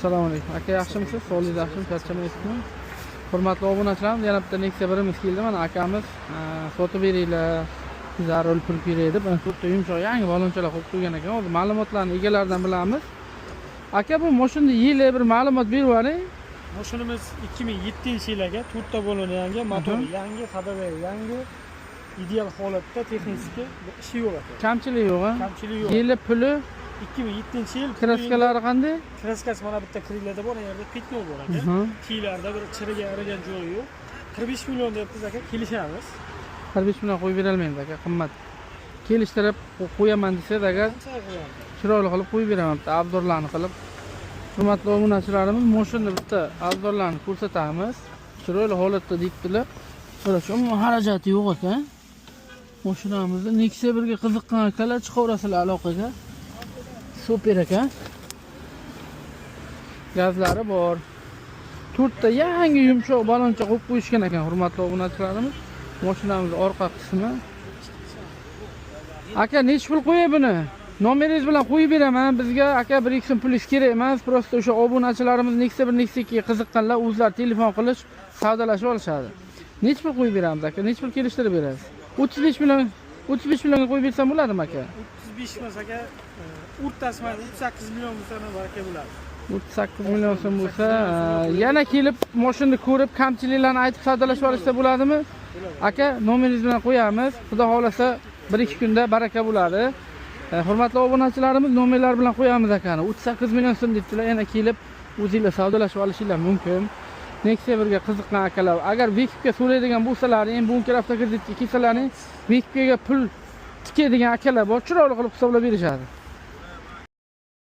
Assalomu alaykum. Aka, yaxshimisiz? Sog'ligingiz yaxshimi? Charchamayapsizmi? Hurmatli obunachilarimiz, yana bitta Nexia birimiz keldi. Mana akamiz sotib beringlar, zarur pul kerak deb, mana to'rtta yumshoq yangi balonchalar qo'yib qo'ygan ekan. Hozir ma'lumotlarni egalaridan bilamiz. Aka, bu mashinani yili bir ma'lumot berib yuboring. Mashinamiz 2007 yil aka, to'rtta balon yangi, motori yangi, ходовой yangi, ideal holatda, texnik ishi yo'q aka. Kamchilik yo'q, a? Kamchilik yo'q. Yili, puli, 2007 yil. Краска lari qanday? Краска si mana bitta крылья da bor, yerda пятно bor aka. Tiylarda bir chirigan, irigan joyi yo'q. 45 million deyapmiz aka, kelishamiz. 45 million qo'yib berolmaymiz, aka, qimmat. Kelishtirib qo'yaman desangiz agar, Qancha qo'yamiz? Chiroyli qilib qo'yib beraman, bitta обзор larni qilib. Hurmatli obunachilarimiz, moshinani bitta обзор larni ko'rsatamiz. Chiroyli holatda deyibdilar. Mana shu, umuman xarajati yo'q ekan. Mashinamizni Nexia birga qiziqqan akalar chiqaverasizlar aloqaga. Super ekan. Gazlari bor. To'rtta yangi yumshoq baloncha qo'yib qo'yishgan ekan, hurmatli obunachilarimiz. Mashinamiz orqa qismi. Aka, nechi pul qo'yay buni? Nomeringiz bilan qo'yib beraman. Bizga, aka, 1-2 so'm pulingiz kerak emas. Просто o'sha obunachilarimiz Nexia 1, Nexia 2 ga qiziqqanlar o'zlari telefon qilish, savdolashib olishadi. Nechi pul qo'yib beramiz, aka? Nechi pul kelishtirib berasiz? 35 million, 35 millionga qo'yib bersam bo'ladimi, aka? 35 emas, aka, o'rtasi mana 38 million bo'lsa ham baraka bo'ladi. 38 million so'm bo'lsa, yana kelib mashinani ko'rib, kamchiliklarni aytib savdolashib olishsa bo'ladimi? Aka, nomeringiz bilan qo'yamiz. Xudo xohlasa, 1-2 kunda baraka bo'ladi. Hurmatli obunachilarimiz, nomerlar bilan qo'yamiz akani. 38 million so'm debdilar. Yana kelib o'zinglar savdolashib olishinglar mumkin. Nexia birga qiziqqan akalar, agar выкуп ga so'raydigan bo'lsalaring, Bunker avtokreditga kelsalaring, выкуп ga pul tikadigan akalar bor, chiroyli qilib hisoblab berishadi.